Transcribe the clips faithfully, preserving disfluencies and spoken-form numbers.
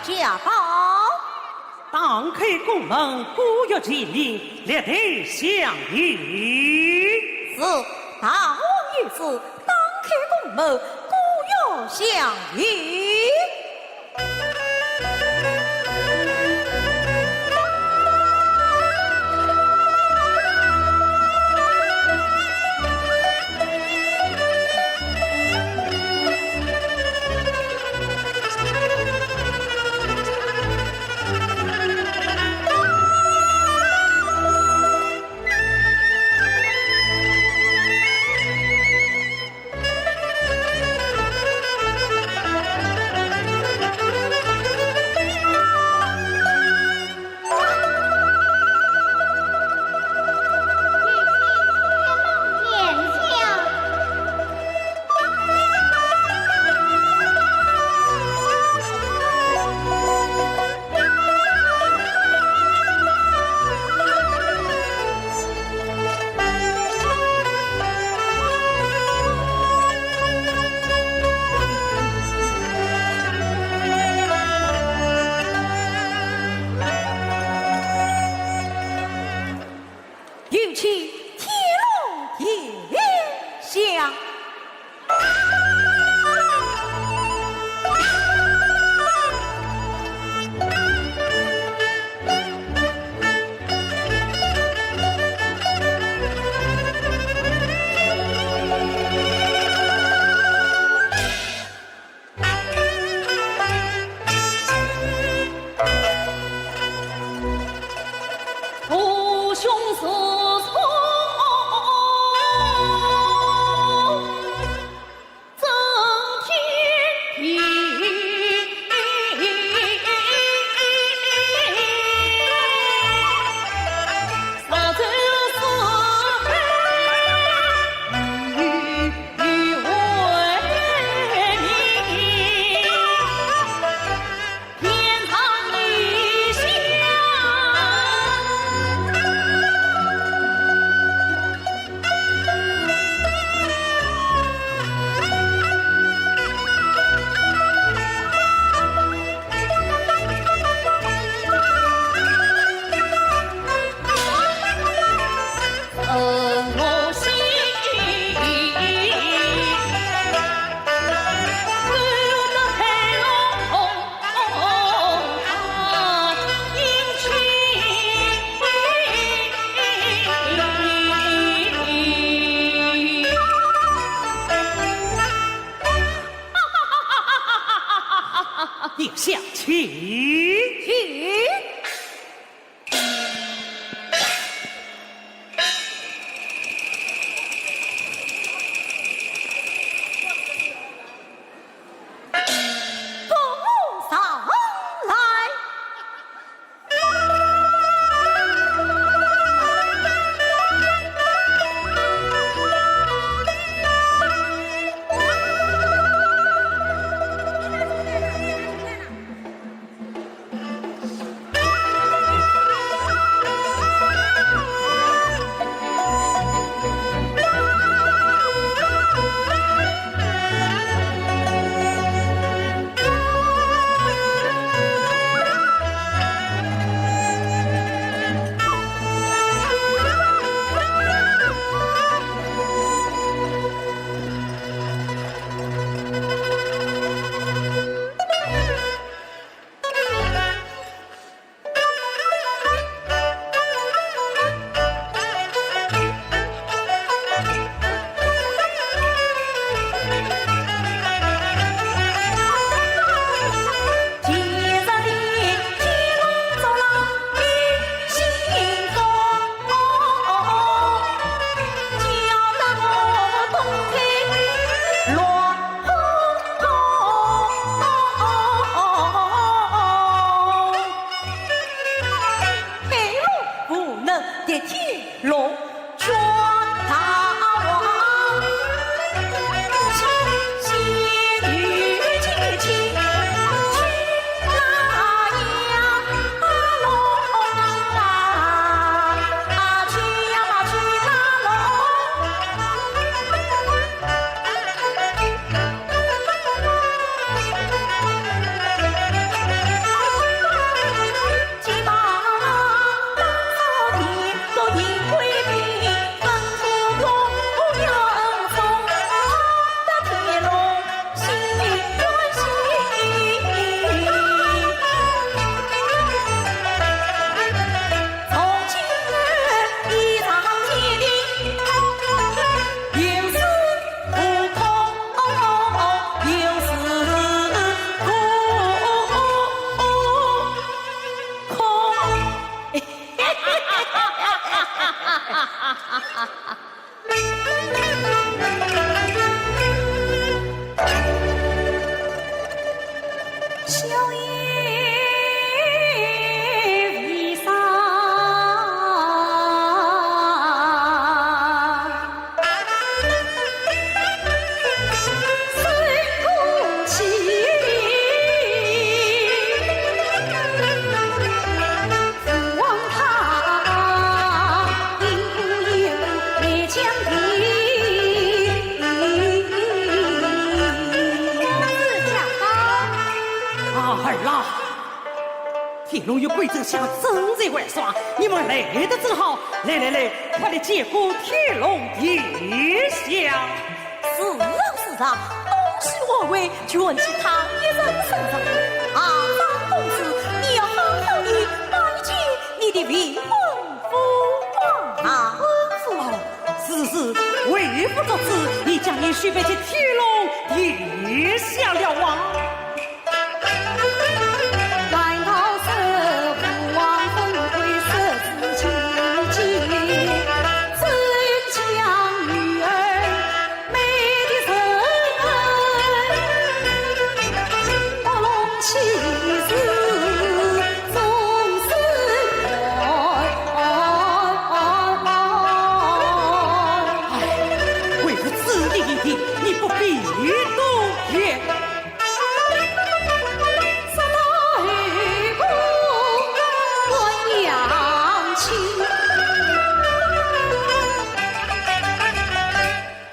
下报。打开宫门，姑爷请命，列队相迎。是，大王有旨，打开宫门，姑爷相迎。啊，儿啊，天龙与贵州相争在为上，你们来得正好。来来来，快来见过天龙殿下。是啊，是啊，东西外围全系他一人身上。啊，张公子，你要好好地拜见你的未婚夫啊。未婚夫？哦，是是，为父作主，你将你许配给天龙殿下了啊。哎，为父只提一点，你不必多言。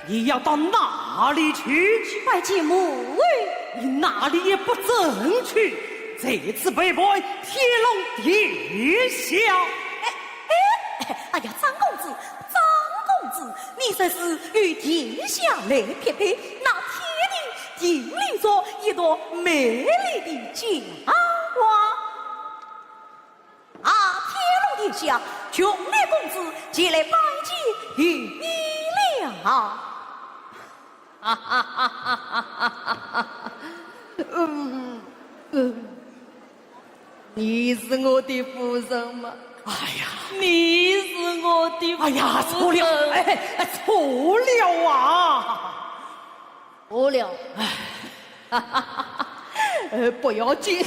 你要到哪里去？去拜见母后。你哪里也不准去，在此陪伴天龙殿下。哎，哎，哎呀，张公子，张公子，你若是与殿下来匹配，那天定定立着一段美丽的佳话。 啊，天龙殿下，穷烈公子前来拜见于你了。嗯，嗯，你是我的夫人吗？哎呀，你是我的夫人。哎呀，错了，哎，哎，错了啊！ 错了。哎，呃，不要紧。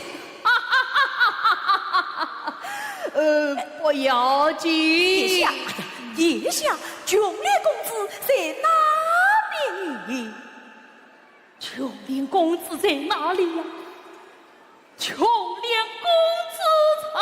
呃，不要紧。殿下，殿下，穷烈公子在哪里？穷烈公子在哪里呀？穷烈公子他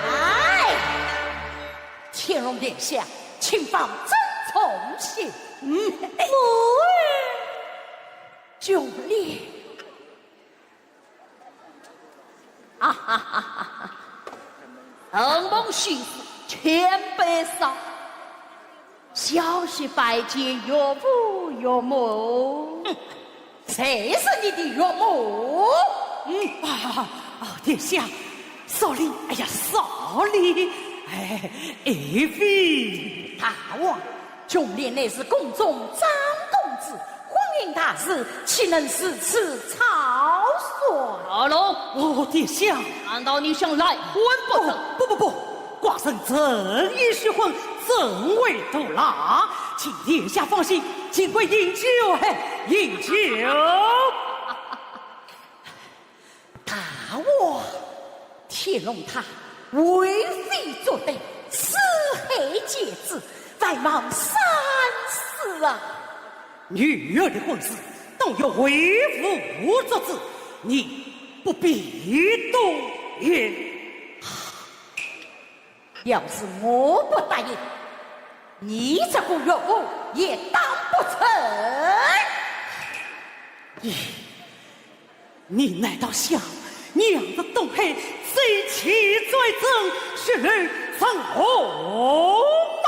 哎，天龙殿下，请放尊重些。嗯，母后。穷烈。 啊哈哈哈哈！承蒙兄长千拜赏，小婿拜见岳父岳母。哼，谁是你的岳母？嗯，啊，啊，殿下，少礼，哎呀，少礼，哎，爱妃。大王，琼莲乃是宫中长公主，婚姻大事，岂能如此草率？好了，哦，殿下。难道你想赖婚不成？不，不，不，寡人诚意许婚，怎会拖拉？请殿下放心，请快饮酒，嘿，饮酒。大王，天龙塔为妃作对，四海皆知，万望三思啊！女儿的婚事，当由为父做主，你不必多言。 要是我不答应，你这个岳父也当不成。咦，你难道想让这东海再起战争，血流成河吗？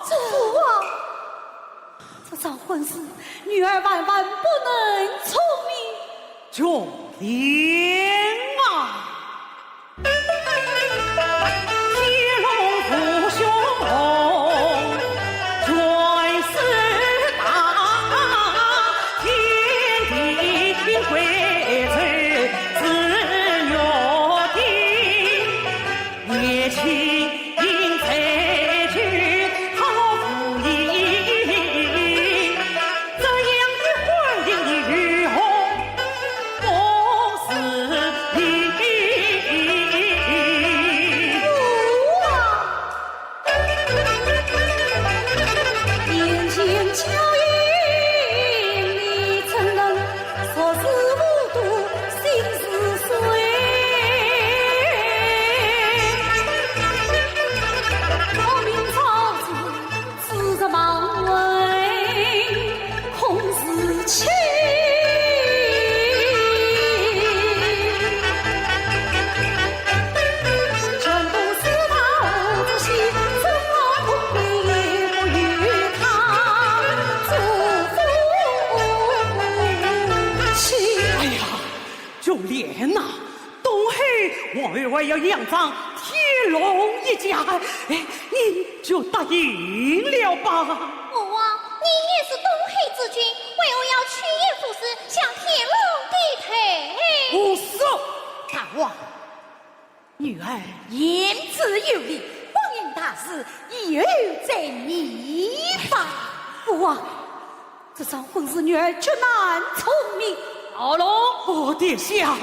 父王，这桩婚事，女儿万万不能从命。琼莲啊！ 哎呀， 琼莲呐，东海王后还要仰仗天龙一家，哎，你就答应了吧。父王，你也是东海之君，为何要趋炎附势，向天龙低头？胡说！大王，女儿言之有理，婚姻大事，以后再议吧。父王， 这桩婚事女儿决难从命。好了。哦，殿下。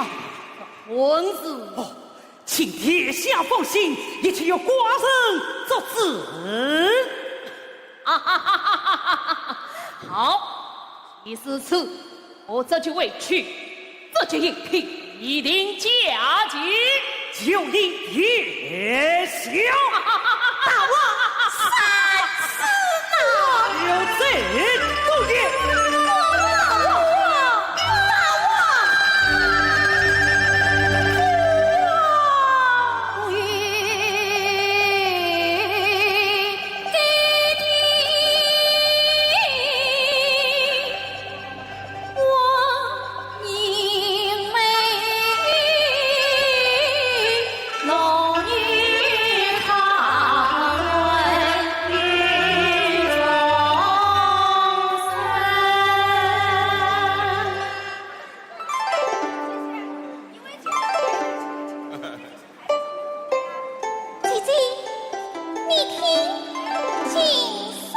婚事。哦，请殿下放心，一切由寡人做主。哈哈哈哈哈哈！好，既如此，我这就回去，这件印聘一定价金。 就依殿下。大王，三思呐！有这多言。大王，大王，大王。姐姐，你听，请说。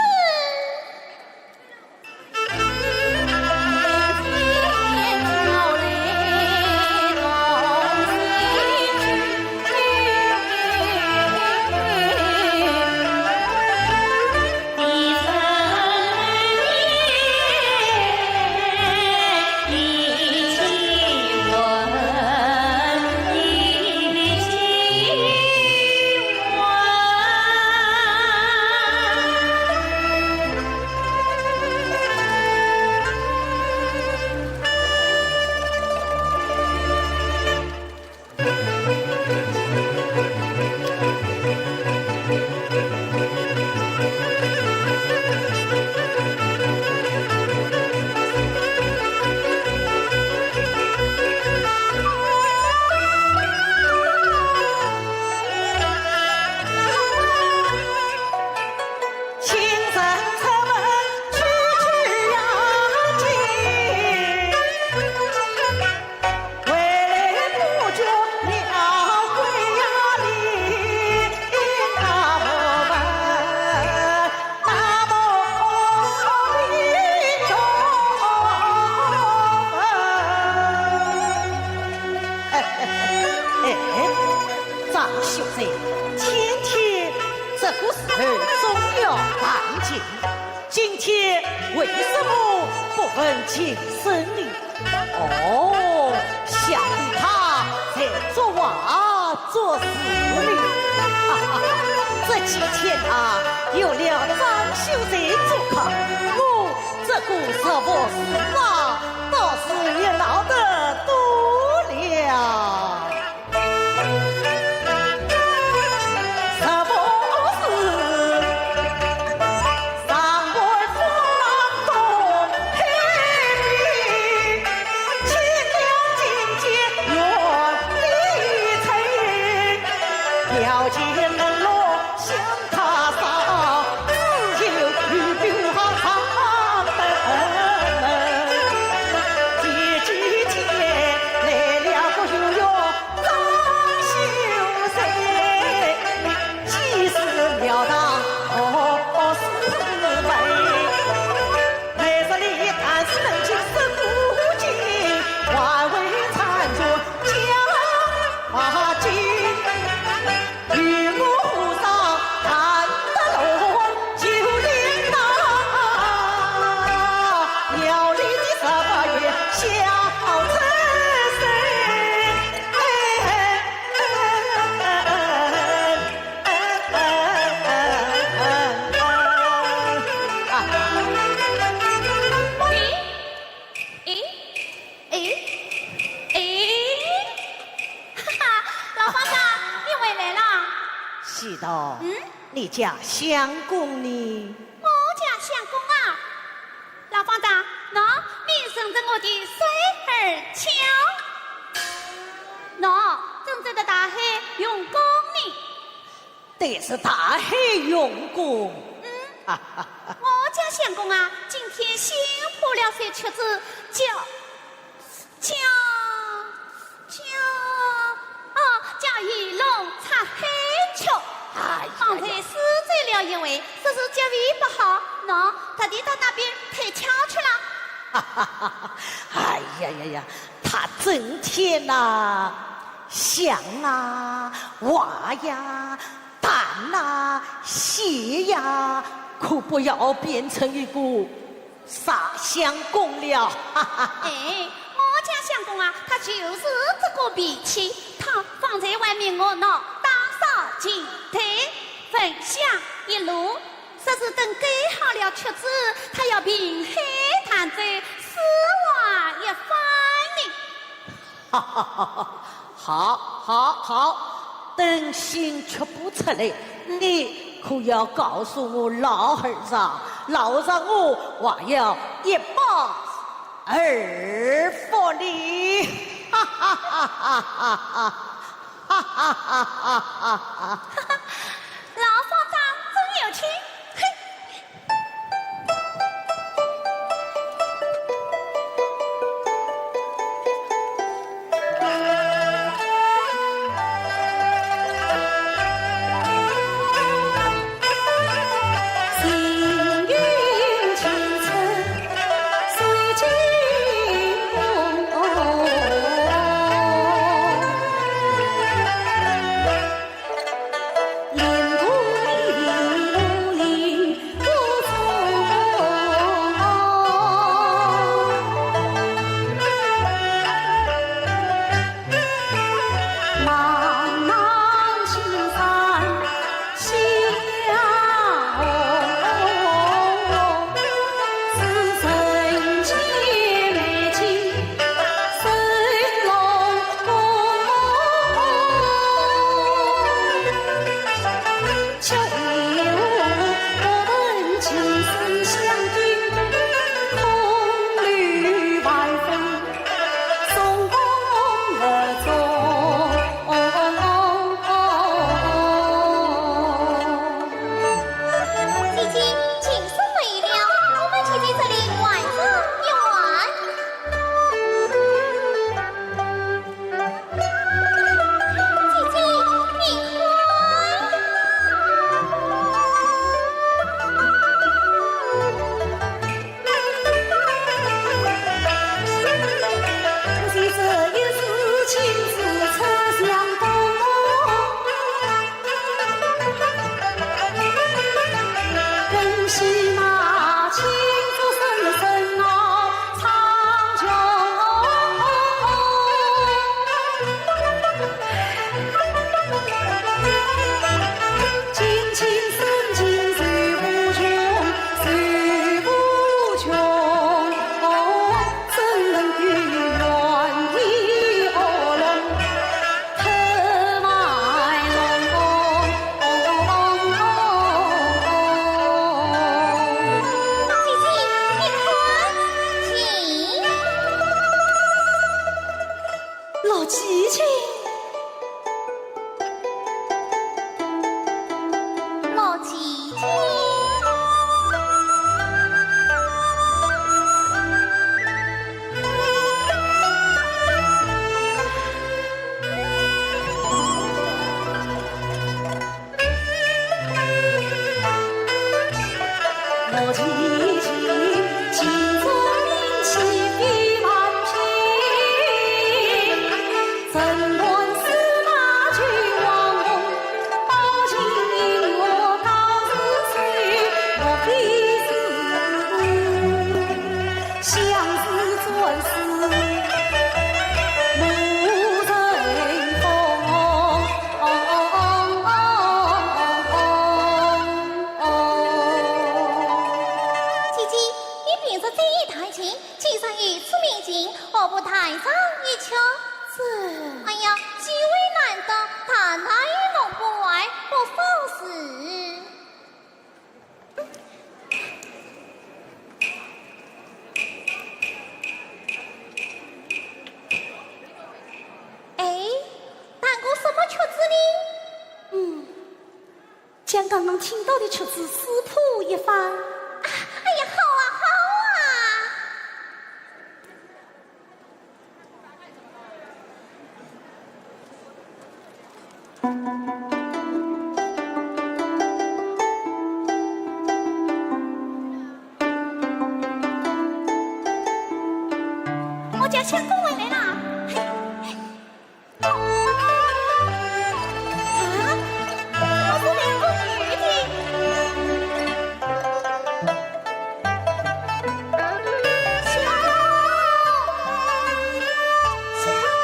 秀才，天天这个时候总要弹琴，今天为什么不问琴声呢？哦，想必他在作画作诗呢。哈哈，这几天啊，有了张秀才做客，我这个作画书法倒是也闹得多了。 咦，咦，咦，咦，哈哈，老方丈，你回来了。喜道，嗯？你家相公呢？我家相公啊，老方丈，喏，你顺着我的水儿瞧，喏，正在大海用功呢。 对，是大海用功。嗯，我家相公啊，今天新破了首曲子，叫，叫，叫，哦，叫《鱼龙插海曲》。哎呀呀。方才试奏了一回，说是脚位不好，喏，特地到那边退却去了。哎呀呀呀，他整天呐， 想啊，画呀，弹啊，写呀，可不要变成一个煞相公了，哈哈哈。哎，我家相公啊，他就是这个脾气。他方才还命我喏，打扫琴台，焚香一炉，说是等改好了曲子，他要平海弹奏，诗画一番呢。 哈哈哈哈，好，好，好，等新曲谱出来，你可要告诉我老和尚，老和尚我还要一饱耳福呢。哈哈哈哈哈哈，哈哈哈哈哈哈。老方丈真有趣，嘿。将刚刚听到的曲子诗谱一番。啊，哎呀，好啊，好啊！我家相公回来啦！嘿。 啊，我是两个女的。相公，相公。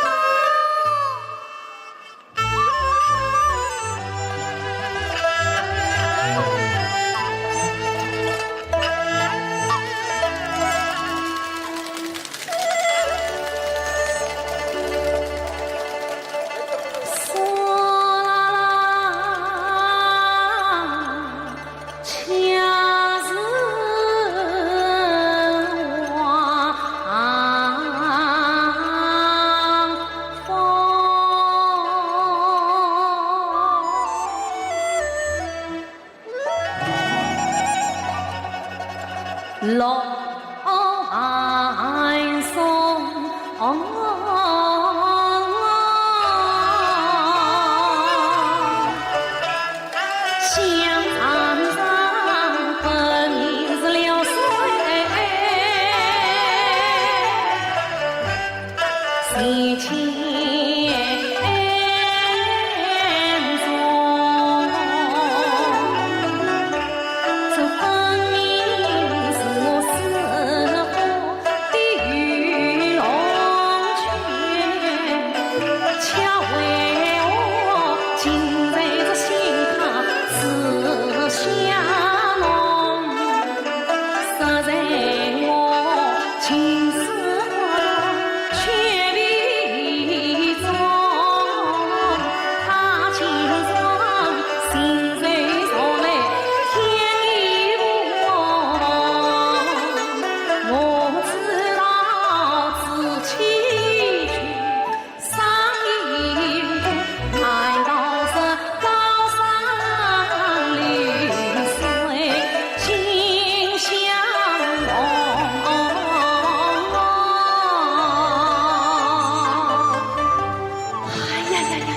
哎呀呀呀呀，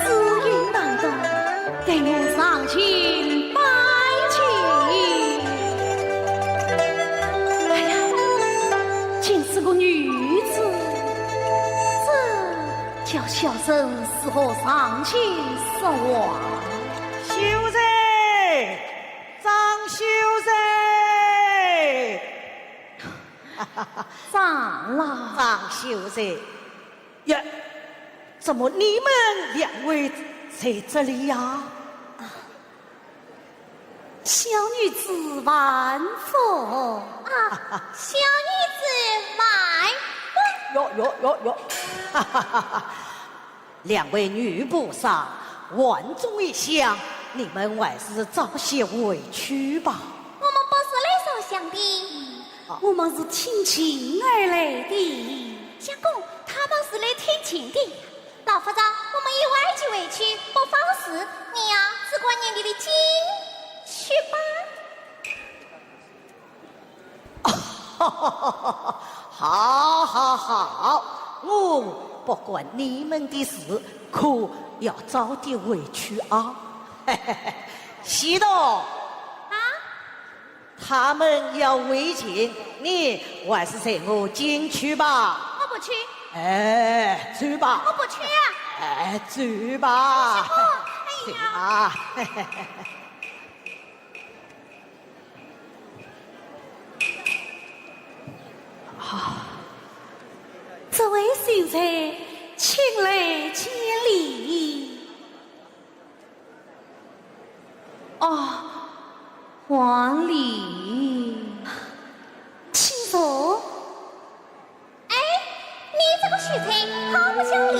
知音难得，待我上前拜见。哎呀，竟是个女子，这叫小生如何上前说话？秀才，张秀才。长老。张秀才。 呀，怎么你们两位在这里呀？小女子万福。啊，小女子万福。哟哟哟哟，哈哈哈哈！两位女菩萨，晚钟已响，你们还是早些回去吧。我们不是来烧香的。 我们是听琴而来的。相公，他们是来听琴的。老夫人，我们一会儿就回去，不妨事。你呀，只管念你的经去吧。好，好，好，我不管你们的事，可要早点回去啊。西东。啊？ 他们要回琴，你还是随我进去吧。我不去。哎，走吧。我不去啊。哎，走吧。哎呀。走吧。啊，这位秀才，请来见礼。 哦，还礼。请坐。哎，你这个秀才，好不讲理！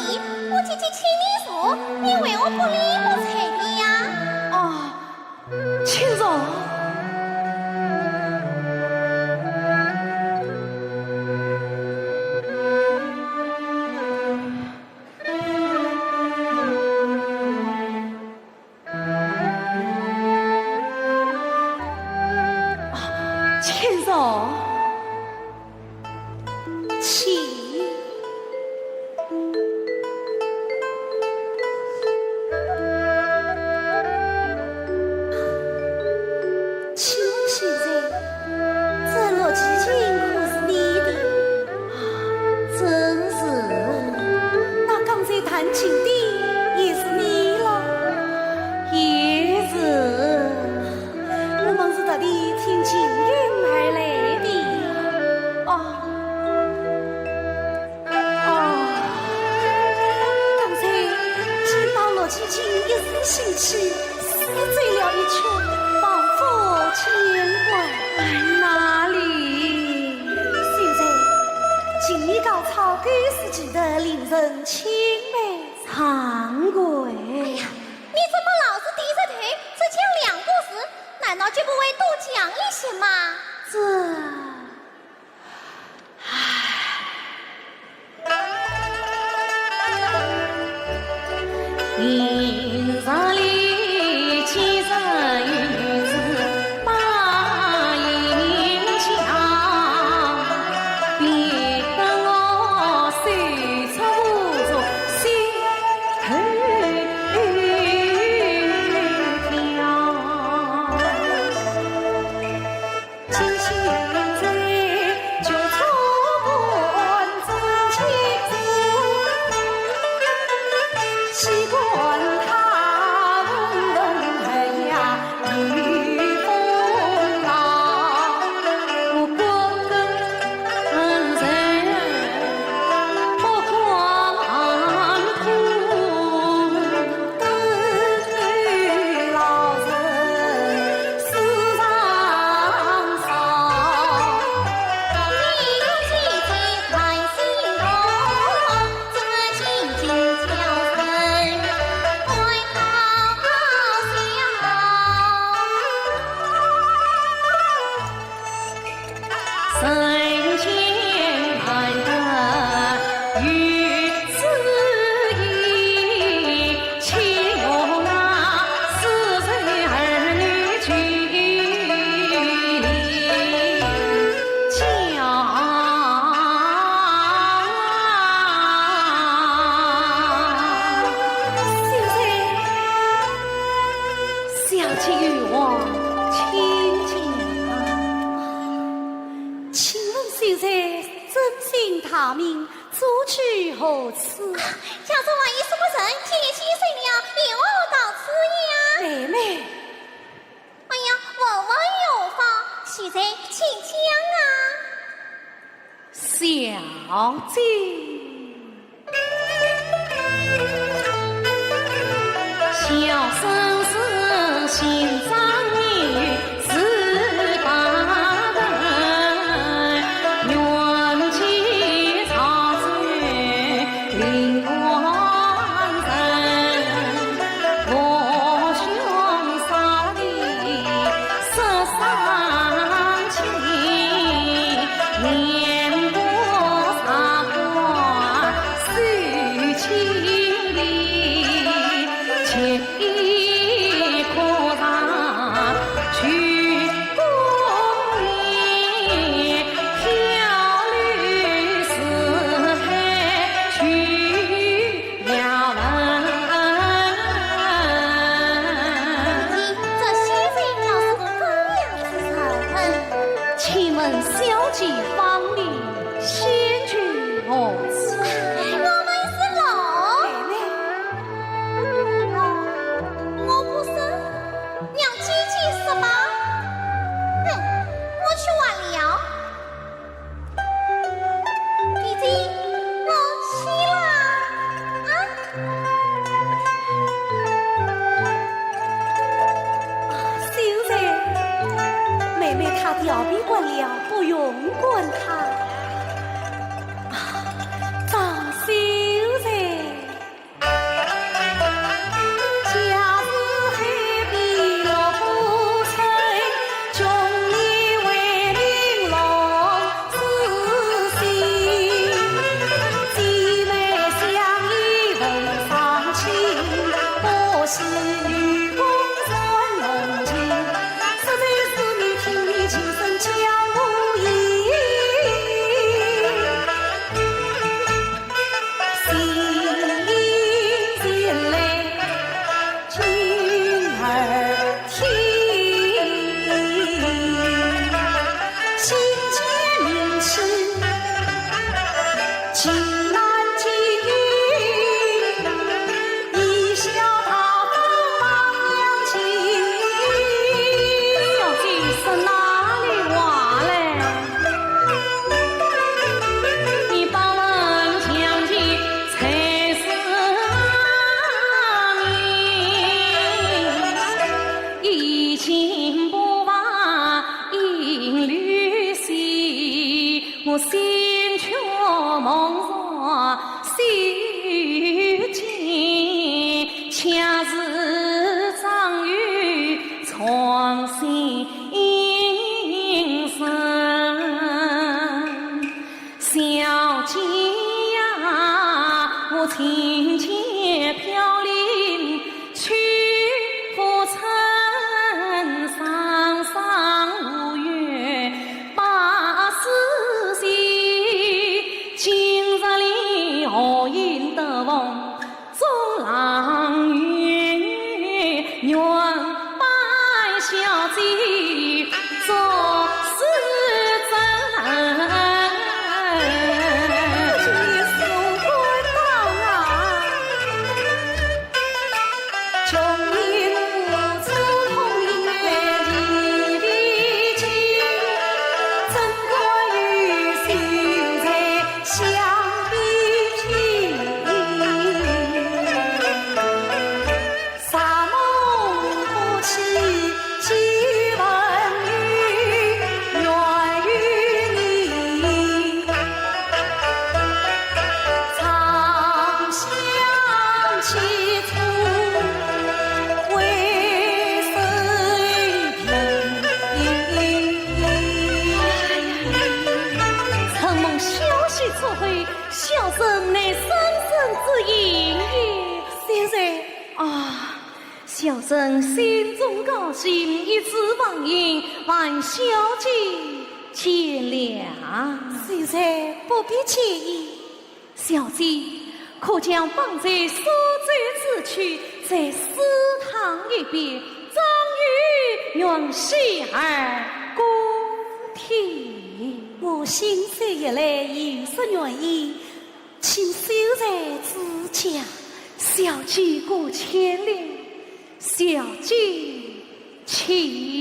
我姐姐请你坐，你为何不理不睬的呀？哦，请坐。一时兴起，四周了一圈，望夫见怪。哪里？秀才，今日高草，可是记得令人青梅长贵。哎呀，你怎么老是低着头，只讲两个字？难道就不会多讲一些吗？这…… 小姐有话，请讲。请问秀才尊姓大名，祖居何处？啊，家中还有什么人？今年几岁了？又何到此呀？妹妹。哎呀，问问有方，秀才请讲啊。 小姐。这秀才倒是个忠良之人。请问小姐芳名，仙居何处？我们是龙。妹妹。我不是，让姐姐说吧。哼，我去晚了。 姐姐，我去了，啊。啊，秀才，妹妹她调皮惯了，不用管她。啊，张秀才。小姐说哪里话嘞？你把门抢进才是你。愿拜小姐做世尊。你是官道啊！ 承蒙小姐慈悲，小生乃生身之因也。小姐。啊，小生心中高兴，一时忘形，望小姐见谅。小姐不必介意。 小姐，可将方才所奏之曲在诗堂一别，张宇愿洗耳恭听。我心中一来，有所愿意，请小姐指教。小姐过谦了，小姐请。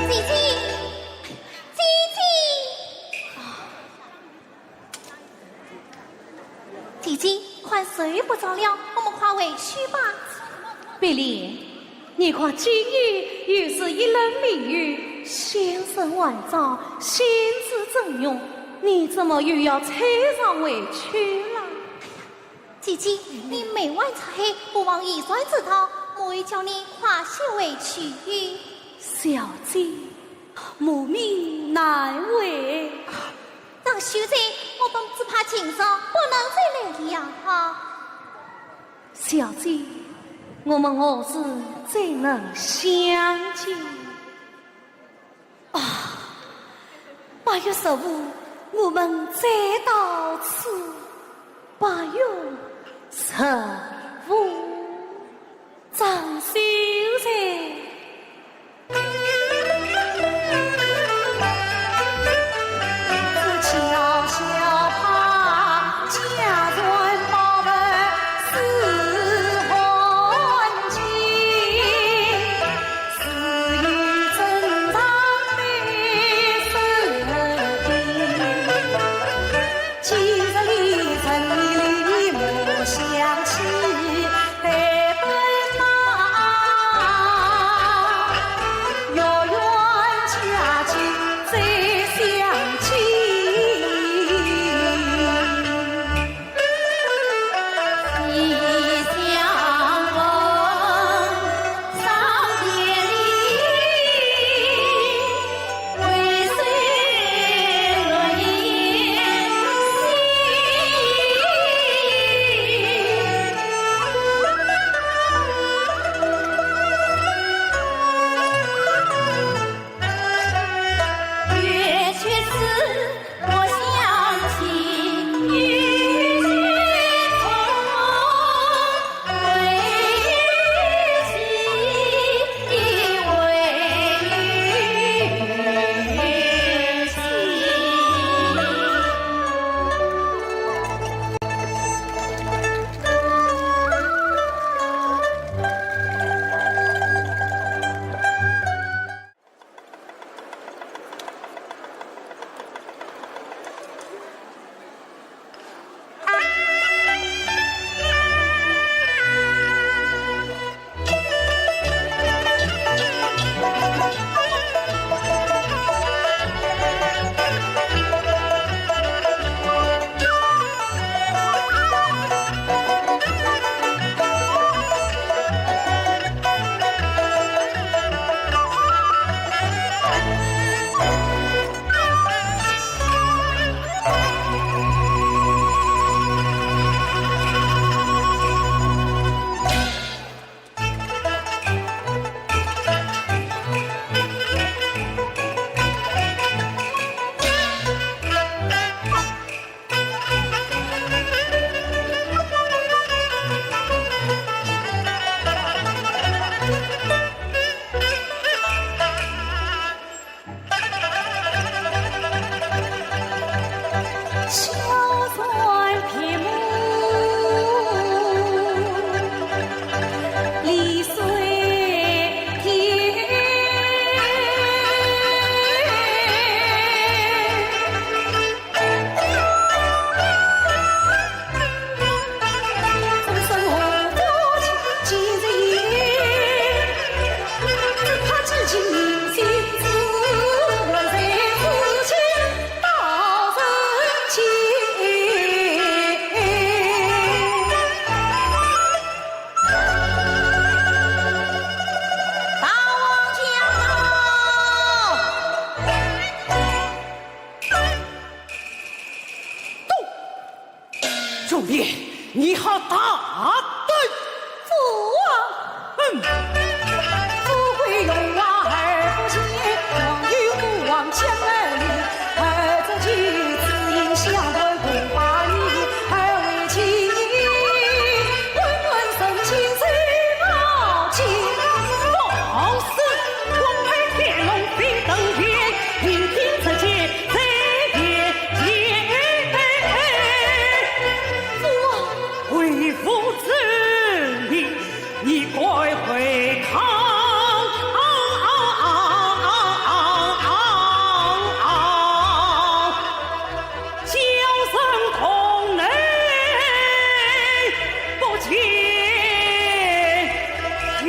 姐姐，姐姐。姐姐，快睡不着了，我们快回去吧。碧莲，你看今夜又是一轮明月，先生还早，心事正浓，你怎么又要催上回去了？ 姐姐，你每晚擦黑，不枉雨傘之劳，我会叫你快些回去。小姐，母命难违。张秀才，我们只怕今朝不能再来了。小姐，我们何时再能相见？ 啊，八月十五，我们再到此。八月十五，张秀才。你好大胆！父王！哼！放肆！王牌天龙飞登天，平定这劫 为父之命，你该回堂。叫声童儿不见天。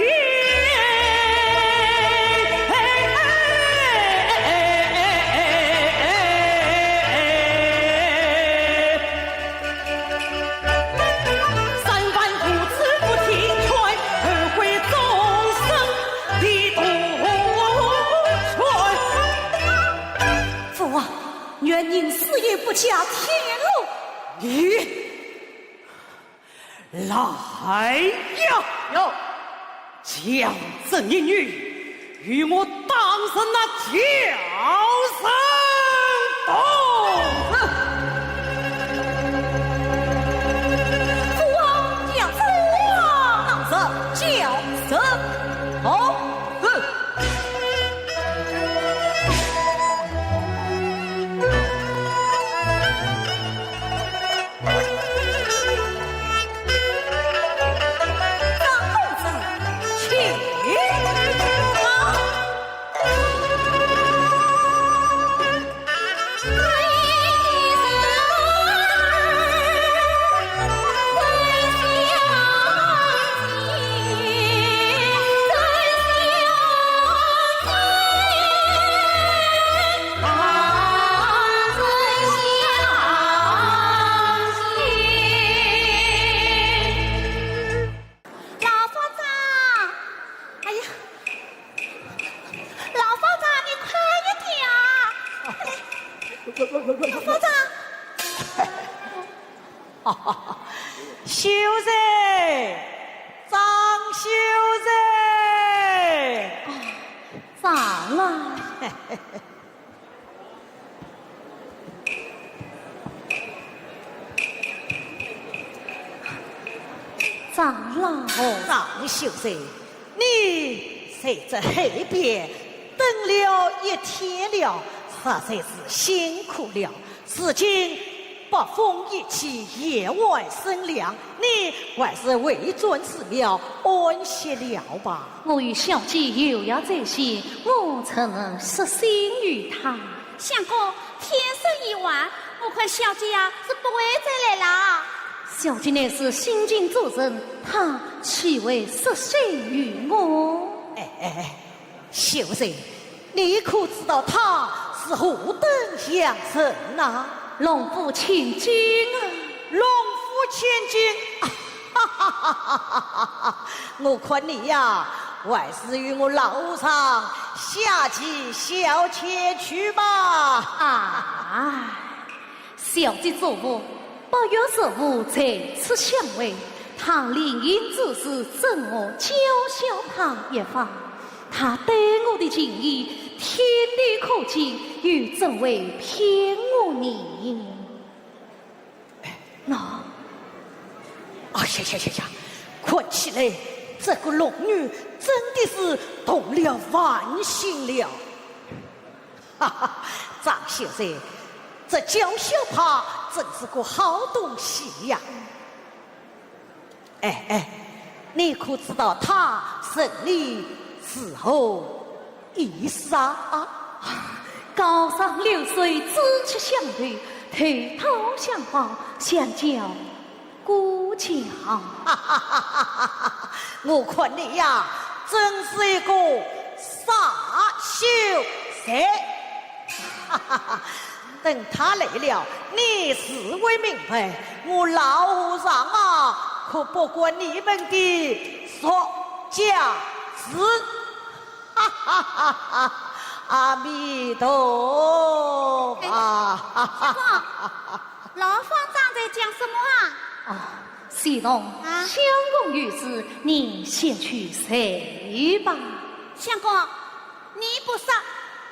三番五次不听劝，而毁终身的徒孙。父王，原因死也不假天龙。你来呀！有。将这一女 与我当上那绞刑刀。父王，将父王当上绞刑刀。张公子，请。老方丈，哎呀，老方丈，你快一点啊！老方丈，秀才，张秀才。哦，咋了？ 长老。张秀才，你在这后边等了一天了，实在是辛苦了。如今北风一起，夜晚深凉，你还是回转寺庙安歇了吧。我与小姐有约在先，我怎能失信于她？ 相公，天色已晚，我看小姐呀是不会再来了。小姐乃是心静之人，她岂会失信于我？哎哎哎，秀才，你可知道她是何等样人呐？龙府千金啊！龙府千金？哈哈哈哈哈哈！我看你呀，还是与我老和尚下棋消遣去吧。啊，小姐作福，八月十五在此相会，她临行之时赠我绞刑刀一把，她对我的情谊，天地可见，又怎会骗我呢？ 喏。哎呀呀呀呀，看起来这个龙女真的是动了凡心了。哈哈，张秀才，这绞刑刀真是个好东西呀。 哎哎，你可知道她生的是何一色啊？高山流水，紫气相投，头戴香花，香脚裹脚。我看你呀，真是一个傻秀才。 等她来了，你自会明白，我老和尚啊，可不管你们的俗家事。哈哈哈哈！阿弥陀佛！哎，相公，老方丈在讲什么啊？啊，既然相公有事，你先去睡吧。相公，你不说，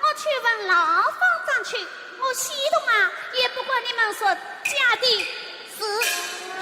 我去问老方丈去。我西东啊，也不管你们说家的事。哼！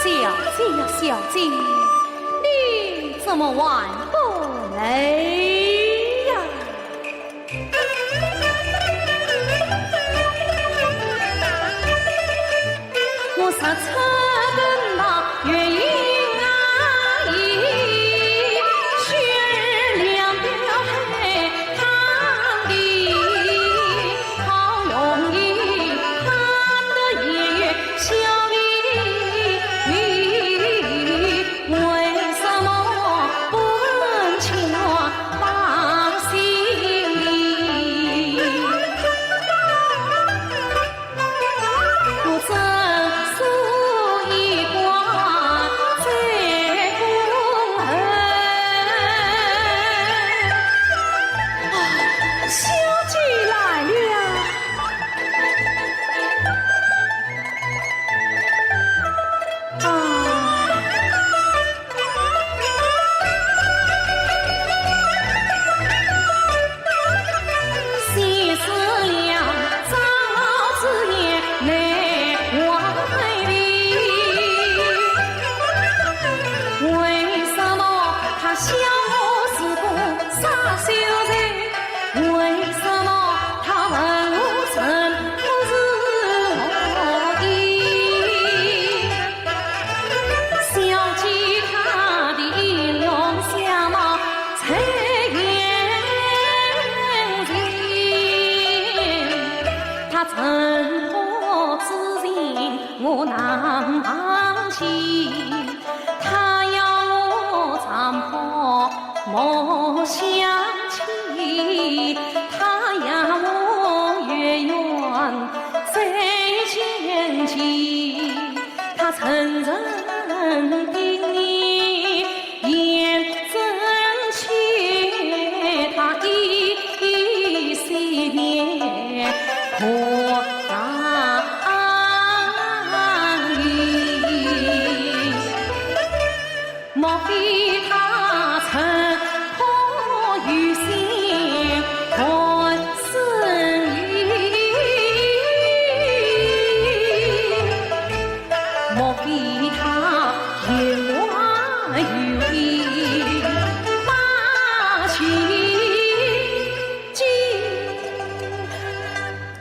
小姐呀，小姐，你怎么还不来呀？ 啊，小姐来了。啊。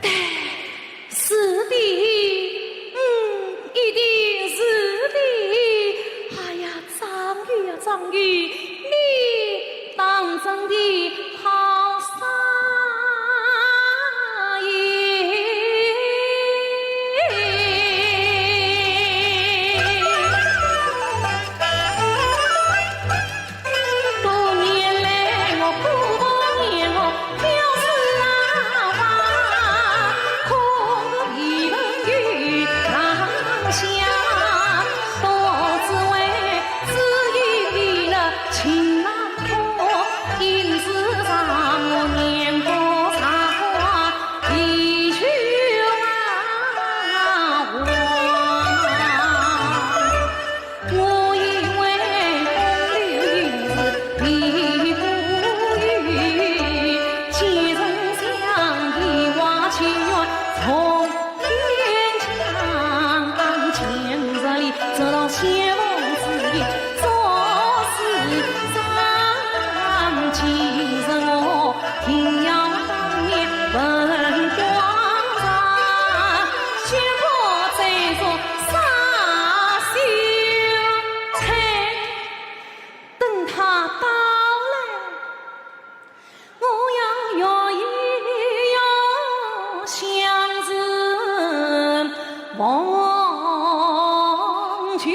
对，是的，嗯，一定是的。哎呀，张宇呀，张宇，你当真的好煞耶！他到来，我要越一越相思望去。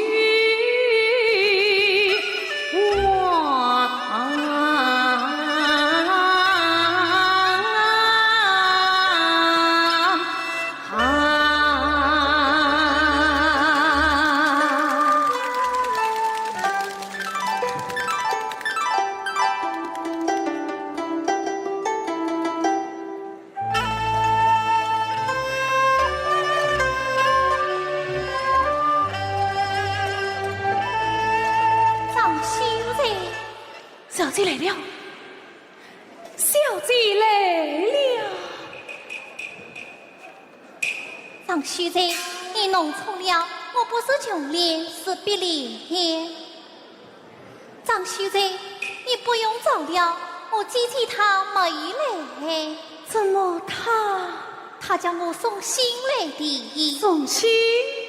张秀才。小姐来了，小姐来了。张秀才，你弄错了，我不是琼莲，是碧莲。 张秀才，你不用找了，我姐姐她没来。怎么她？她叫我送信来的。送信？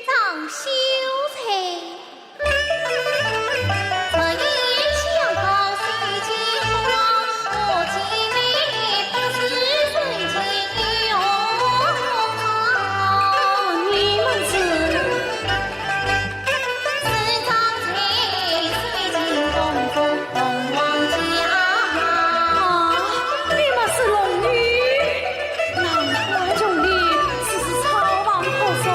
张秀才。 你们是龙女，难怪琼莲时时操烦婆婆。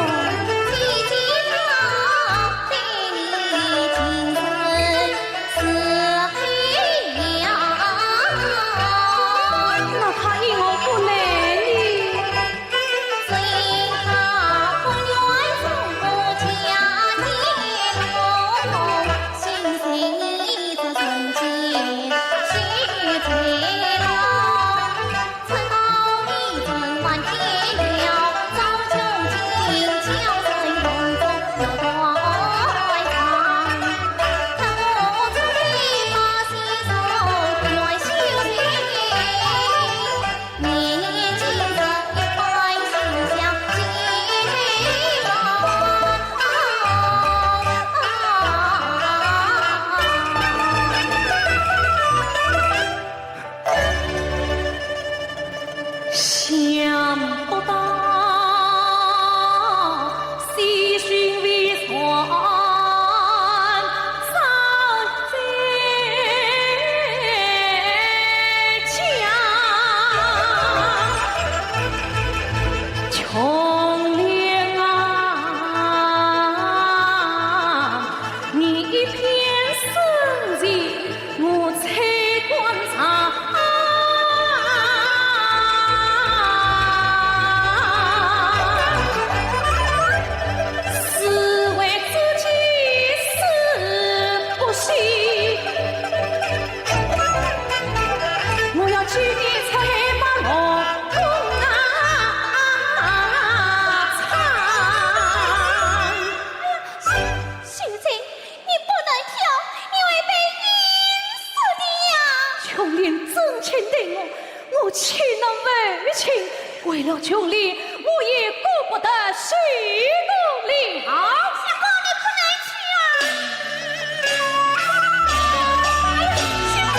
那她因何不来呢？ 想不到喜讯未传，早在家。琼莲啊，你一片深情 我才观察，是为知己死不惜。我要救你才把我痛啊！ 秀才，你不能跳，你会被淹死的呀！琼莲真情待我，我岂能无情？为了琼莲，我也顾不得许多了。相公，你不能去啊！哎呀，相公！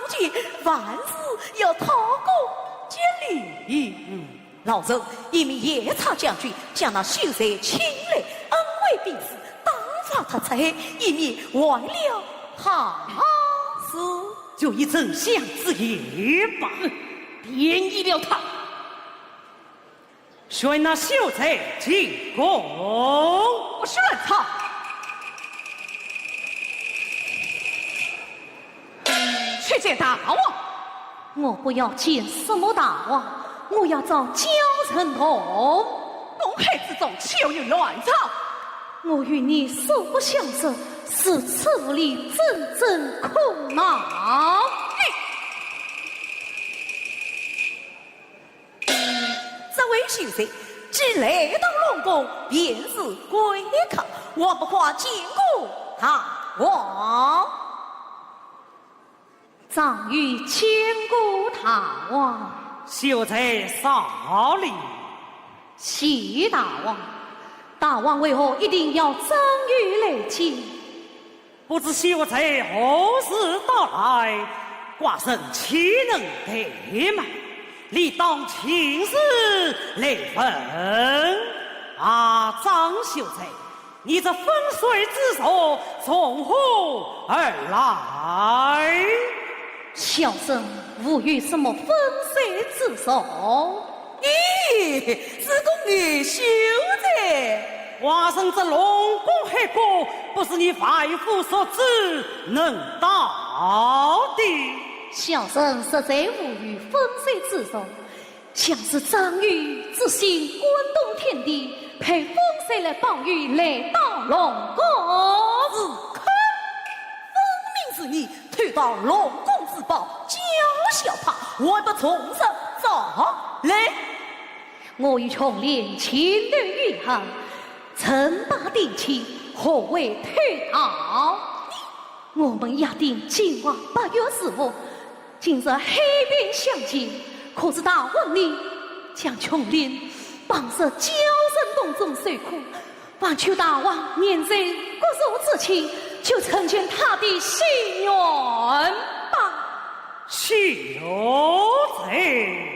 前，万事要讨个吉利。嗯，老臣一命夜叉将军将那秀才请来，恩威并施，打发他出海，以免坏了他事。就依丞相之言吧。便宜了他。 宣那秀才进宫。不许乱吵！去见大王。我不要见什么大王，我要找焦仁同。东海之中岂有乱朝？我与你素不相识，如此无礼，真正苦恼。你 这位秀才既来到龙宫，便是贵客，还不快见过大王？张宇见过大王。秀才少礼。谢大王。大王为何一定要张宇来见？ 不知秀才何时到来，寡人岂能怠慢？理当亲自来问。啊，张秀才，你这昏睡之术从何而来？小生无有什么昏睡之术。 咦，是个女秀才。寡人这龙宫黑锅，不是你外府所知能到的。小生实在无有昏睡之术，想是张宇知悉关东天地，派风水来报雨来到龙宫。是看，分明是你 偷盗龙宫之宝，叫小帕，还不从实招来？我与琼莲情投意合，称霸定亲，何为偷盗？我们约定今晚八月十五，今日海边相见，可是大王你将琼林绑入绞刑桶中受苦，望求大王念在国仇之情，就成全他的心愿吧。谢罪。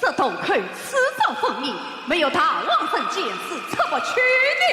这洞口此招分明，没有大王神剑是出不去的。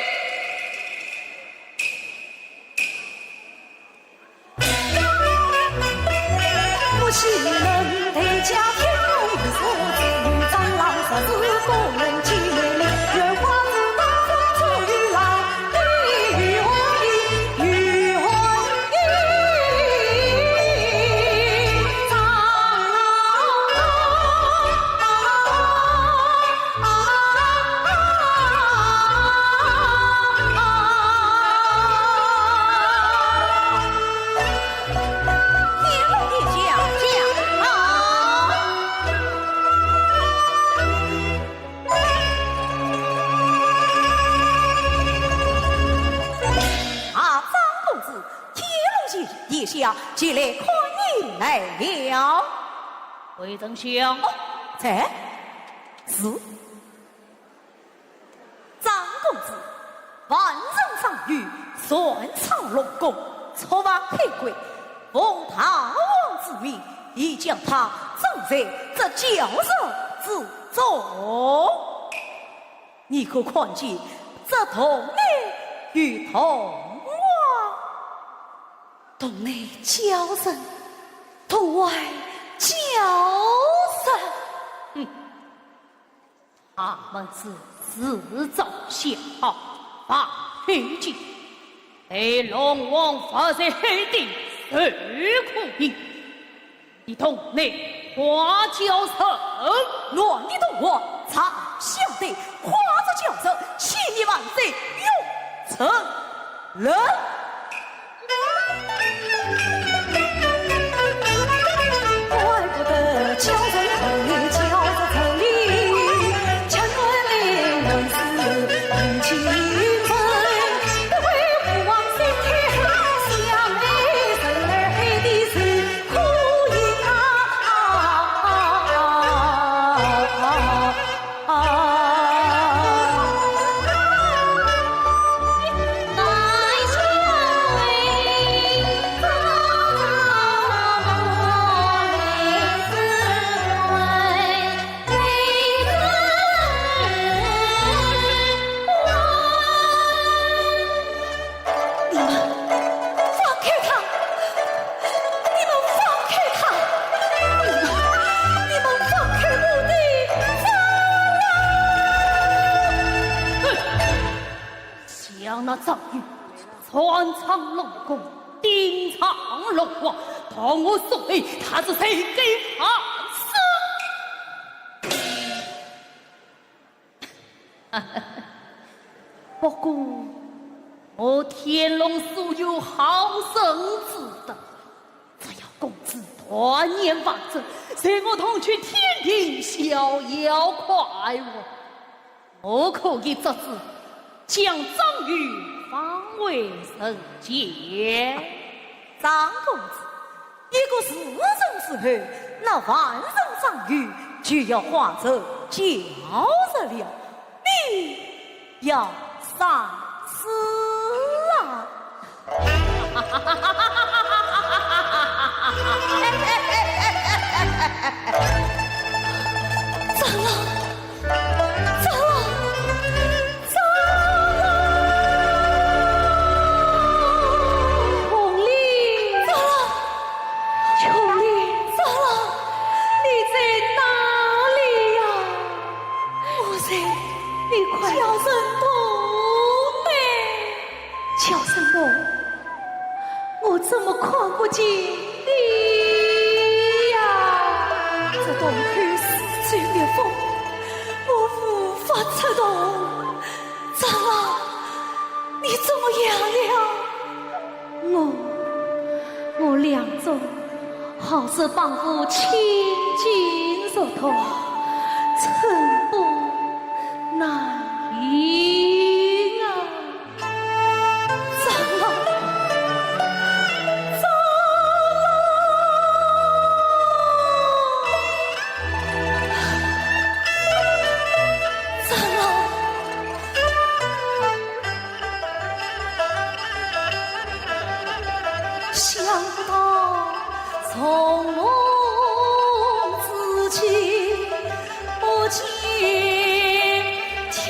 啊，张公子，天龙殿下前来看你来了。回丞相。哦，在。是。张公子，万人争游，擅闯龙宫，触犯天规，奉大王之命，已将他斩在这蛟蛇之中。 你可看见这洞内有洞啊？洞内蛟人，洞外蛟人。哼，他们是自找相好，发脾气，待龙王伏在海底受苦刑。 你洞内花蛟蛇，男的洞外藏小的花着蛟蛇，千年万载永沉沦。怪不得蛟人沉里，蛟人沉里，江南的人是人情深。 你们放开他！你们放开他！你们，你们放开我的夫人！哼！想那张宇擅闯龙宫，顶撞龙王，同我说来，他是谁敢放肆？不过，我天龙素有好生之德，只要公子断言反正，随我同去天庭逍遥快活。 我可以作主，将张宇放回人间。张公子，一个时辰之后，那万人张宇就要化作蛟龙了，你要三思啊！ 张郎，张郎，张郎！红莲！张郎，红莲！张郎，你在哪里呀？我在，你快叫声童妹！叫声童，我怎么看不见你呀？这洞口四周密封，我无法出洞。张郎，你怎么样了？我，我两种 好似帮夫千斤重托，寸步难行啊！张郎，张郎，张郎。 想不到从梦之间不见天。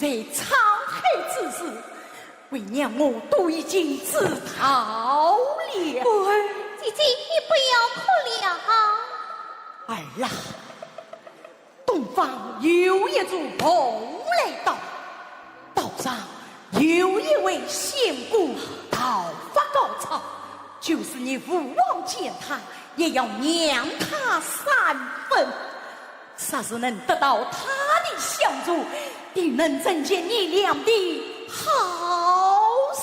被沧海之事，为娘我都已经知道了。哎，姐姐，你不要哭了。儿啊，东方有一座蓬莱岛， 岛上有一位仙姑，道法高超，就是你父王见她，也要让她三分。若是能得到她的相助，定能成全你俩的好事。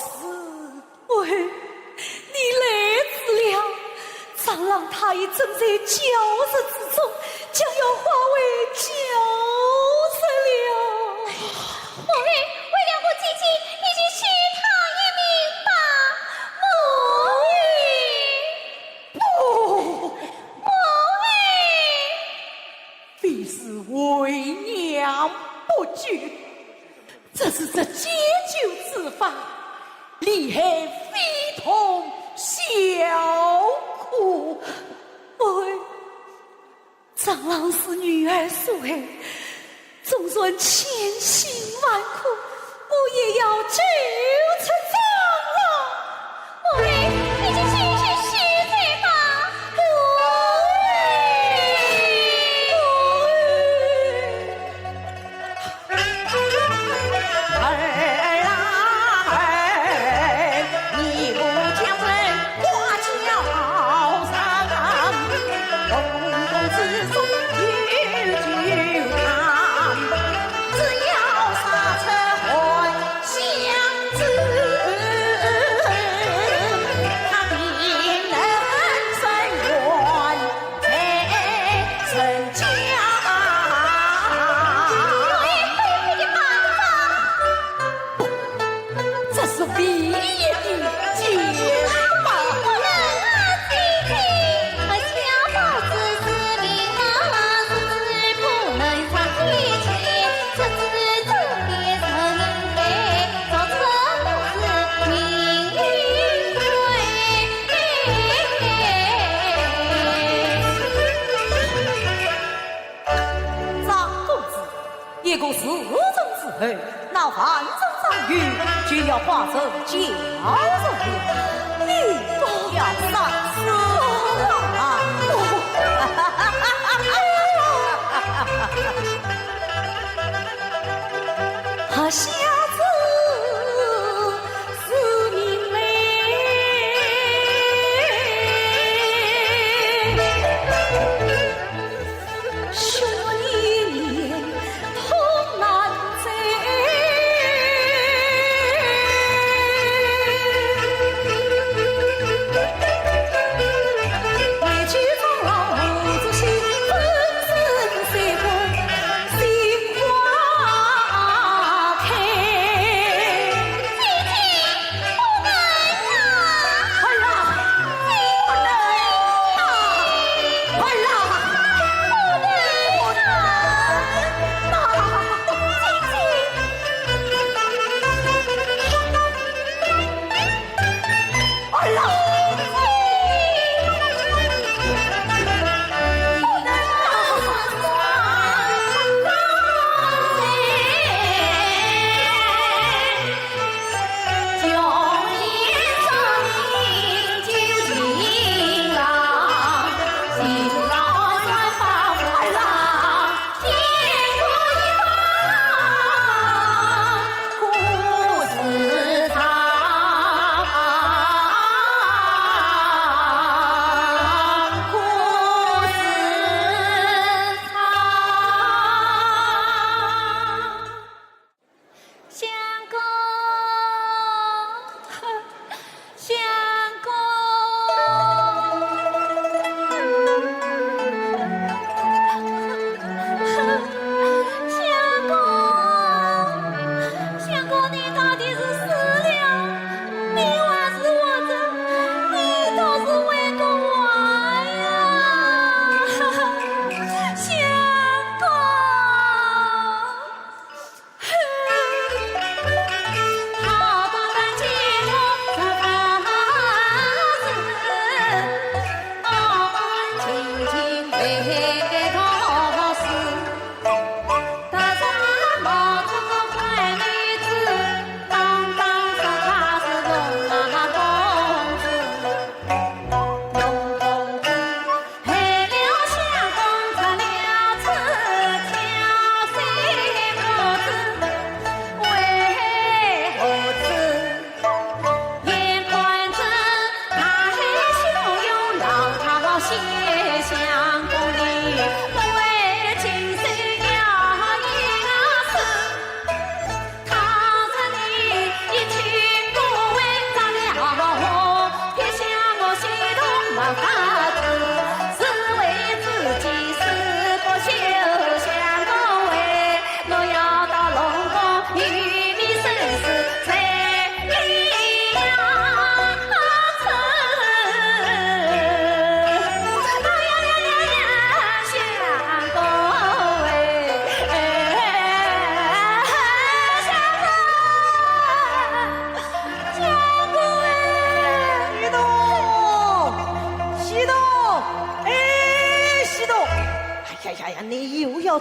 喂，你来迟了，长郎他已正在教室之中，将要化为焦色了。母后，为了我姐姐，你就许他一命吧。母后，不，母后。 非是为娘不救，只是这解救之法，利害非同小可。哎，长郎是女儿所爱，纵然千辛万苦， 我也要救出长郎。母后，你就继续施罪吧。母后，母后。儿啊儿，你不将人 挂轿上，公公之中有酒汤，只要杀出还乡之人，他定能伸冤在人家。这是唯一的解法。张公子， 一个时辰之后，那万人张勇就要化作焦土了。你要杀死我啊！啊，瞎子是命嘞。 心花开。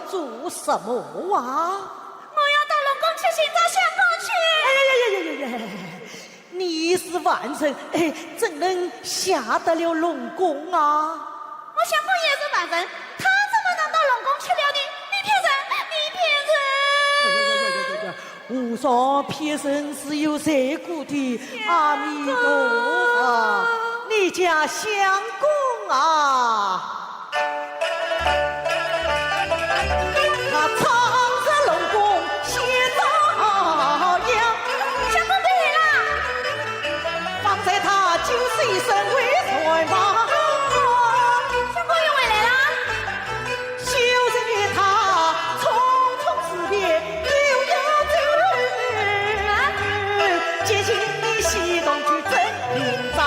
做什么啊？我要到龙宫去寻找相公去。哎呀呀呀呀呀呀！你是凡人，哎，怎能下得了龙宫啊？我相公也是凡人，他怎么能到龙宫去了呢？你骗人，你骗人！哎呀呀呀呀呀呀！ 无所骗人是有罪过的。阿弥陀佛，你家相公啊，他常在龙宫写招摇。相公回来啦！方才他九死一生为谁嘛？相公又回来啦？ 休得他匆匆辞别又要走，啊？接近你西东去镇平章。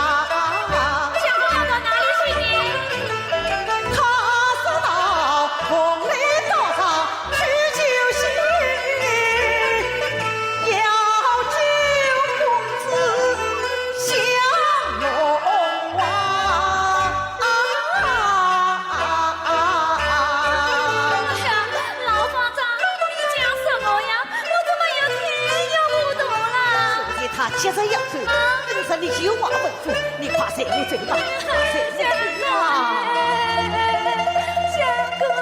相公要到哪里去呢？他说道：蓬莱道上去求仙，要救公子 降龙王。哎呀，老方丈，你讲什么呀？我怎么又听又糊涂了？昨天他急着要走，啊？跟着你有话吩咐，你快随我走吧，快随我走吧。相公，相公。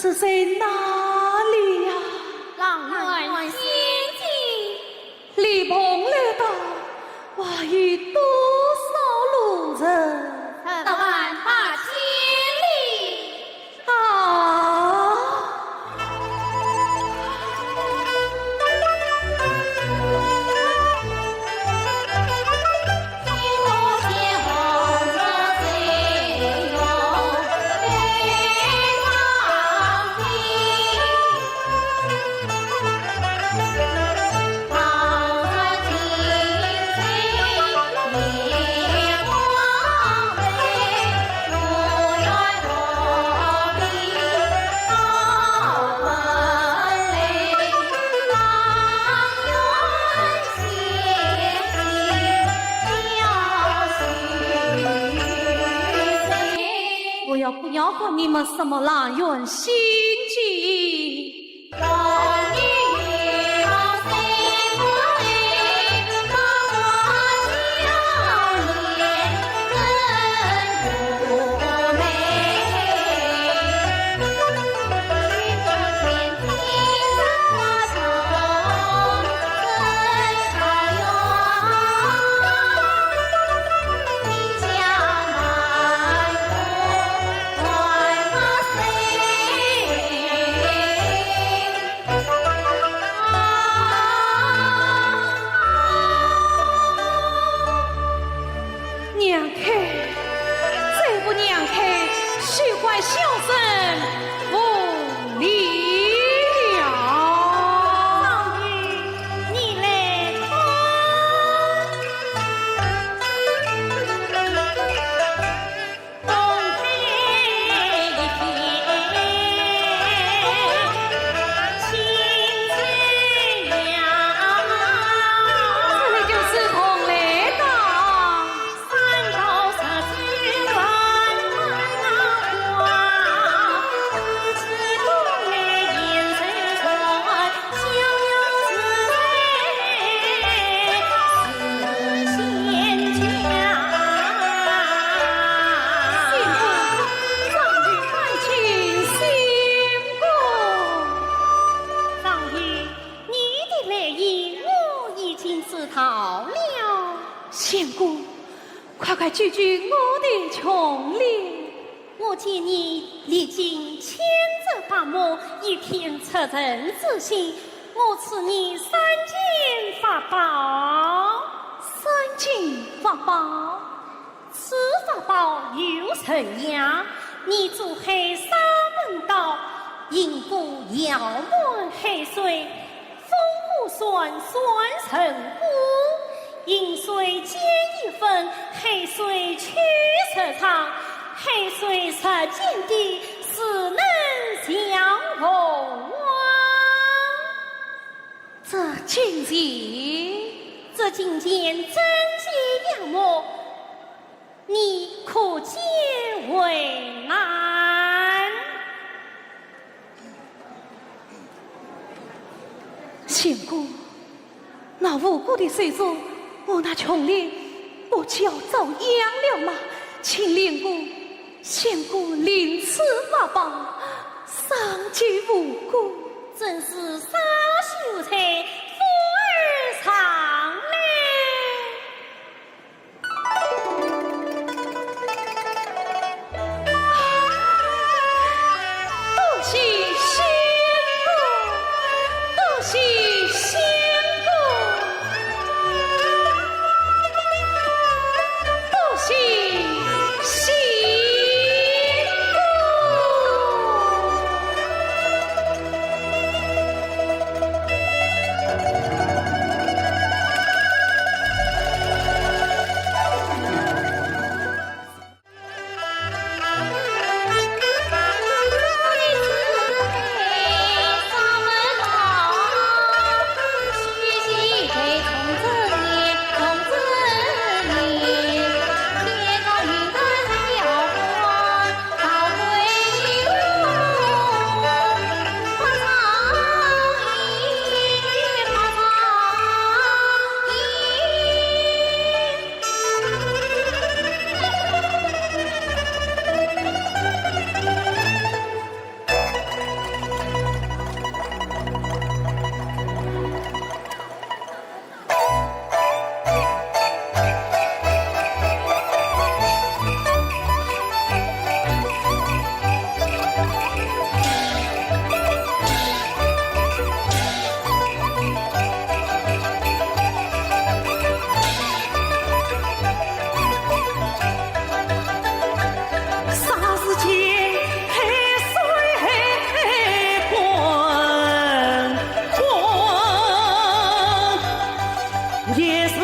是在哪里呀？阆苑仙境。离蓬莱岛还有多少路程？十万八千里。啊！ 我要不要和你们什么阆苑仙境？ 让开，再不让开，休怪小生无礼了。你来看。 这里就是蓬莱岛。仙姑，上去拜见仙姑。张宇，你的来意我已经知道了。仙姑，快快救救我的穷灵。 我见你历经千折百磨，一片赤诚之心，我赐你三件法宝。三件法宝？此法宝有神呀，你做海沙门刀，银箍圆满海水， 风火算，算成箍，银水见一分，海水曲十丈，海水石见底，势能降龙王。这金钱？这金钱真金呀么， 你可解为难。仙姑，那无辜的手中，我那穷灵不就要遭殃了吗？请灵姑、仙姑领此法宝，伤及无辜。真是杀秀才，富而常来。 多谢仙姑，多谢仙姑，多谢仙姑。也是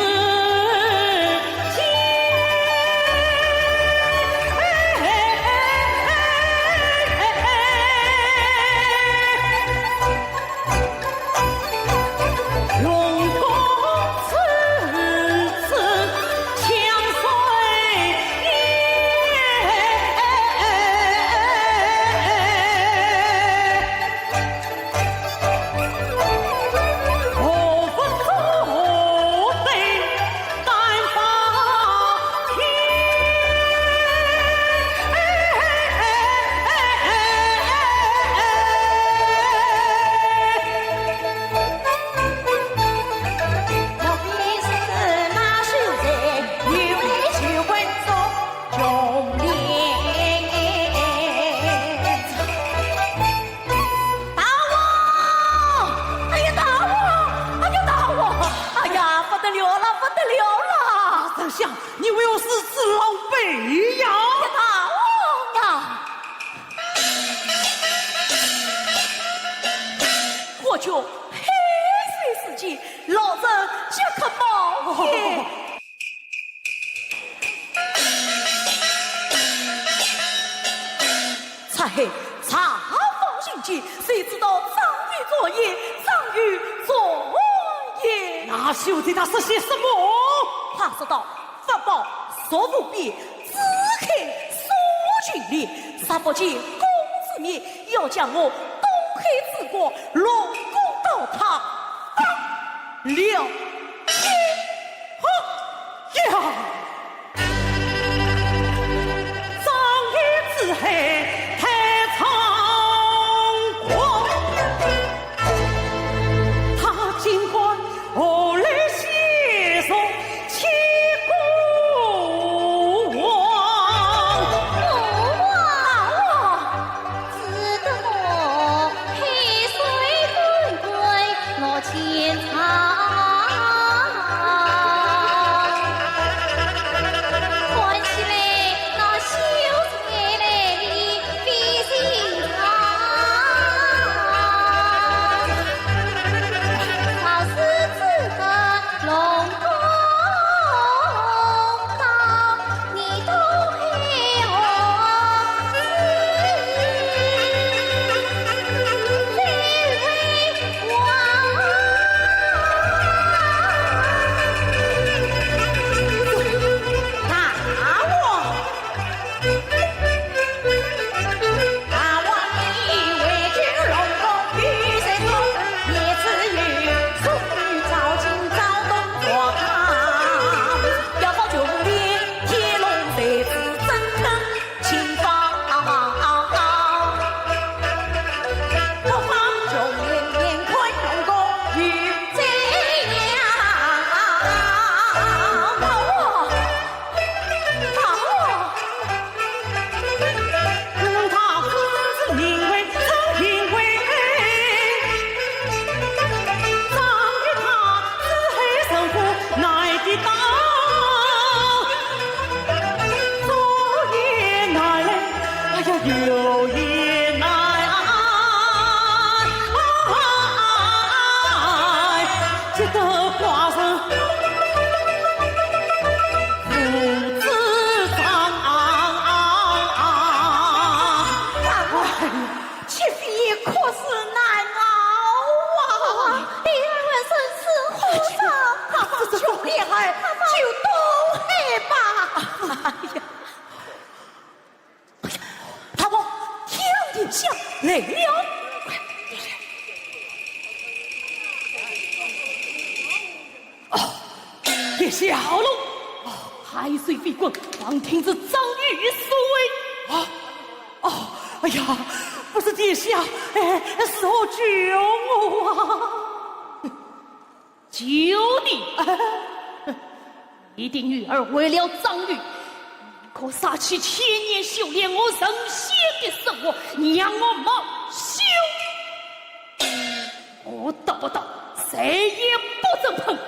大王！哎呀，大王！哎呀，大王！哎呀，不得了了，不得了了！丞相，你为何如此狼狈呀？哎呀，大王啊！国君，海水四溅，老臣即刻冒险。 察海查访行迹，谁知道张裕作孽，张裕作孽。那秀才他说些什么？他说道：法宝索无边，紫黑索群林，若不见公子面，要将我东海之国龙宫倒塌，当了。 呀！张裕之海太猖狂，他竟敢胡来戏弄齐国王。 只得我溪水滚滚落千丈。看起来那秀才来历非寻常。若是只得 龙宫倒，你东海王子最为王。大王！ 哎呀，这番可是难熬啊！你二位生死何在？兄弟儿，就东海吧。哎呀，大王，天降来了。 殿下喽！哦，海水翻滚，旁听是张裕所为。啊，哦，哎呀，不是殿下，哎，是我救我啊！救你？你的女儿为了张裕，可舍弃千年修炼，我神仙的生活，你让我冒羞。 我得不到，谁也不准碰。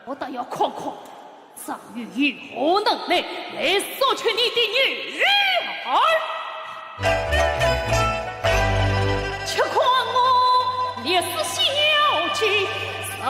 我倒要看看张裕有何能耐，来索取你的女儿。且看我烈士小姐怎为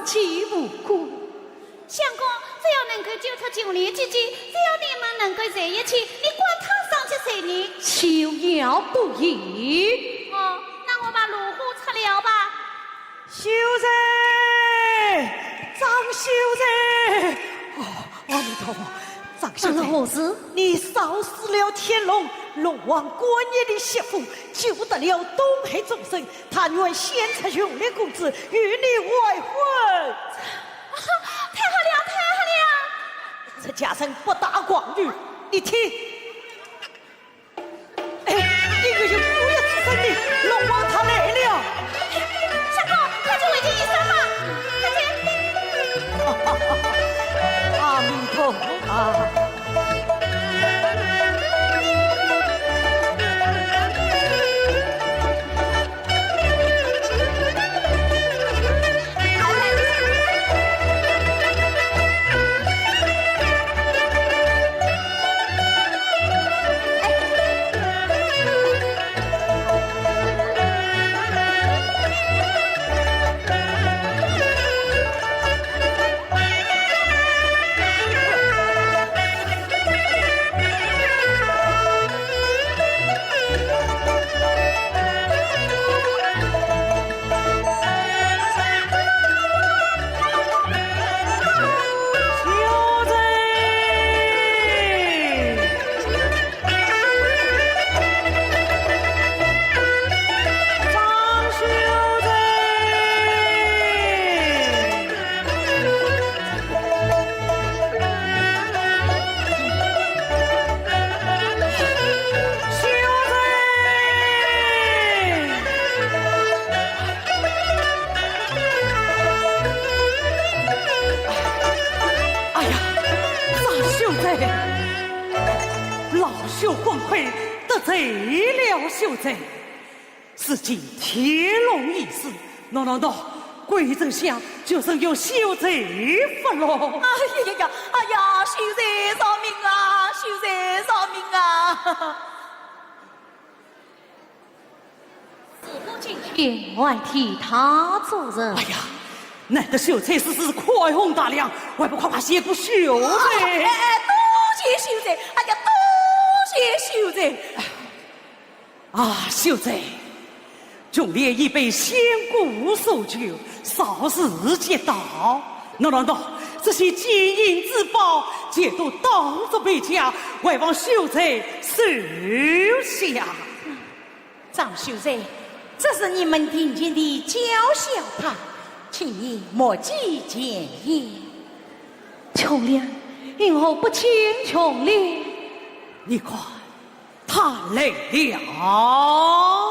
其无辜。相公，只要能够救出琼莲姐姐，只要你们能够在一起，你管他伤及谁呢？休要不义。哦，那我把炉火拆了吧。秀才，张秀才！哦，阿弥陀佛，张秀才，发生何事？你烧死了天龙，龙王官爷的媳妇，救得了东海众生， 他愿献出琼莲公子与你完婚。啊，太好了，太好了！这家人不打妄语，你听。哎，隐隐约约有一声音，龙王他来了。相公，快去会见一声吧，快去！阿弥陀佛啊！ 哎呀，张秀才，老朽昏聵，得罪了秀才。如今天龙已死，喏喏喏，贵人家就任由秀才发落。哎呀呀呀，哎呀，秀才饶命啊，秀才饶命啊！ 是我进前，我还替他做人。哎呀，难得秀才如此宽宏大量，还不快快谢过秀才？哎，哎，多谢秀才，哎呀，多谢秀才。啊，秀才，琼莲已被仙姑所救，早日得道。喏喏喏，这些金银珠宝，皆都当作陪嫁，还望秀才收下。 张秀才，这是你们庭前的叫小帕，请你莫记前嫌。琼莲，因何不见琼莲？你看，她来了。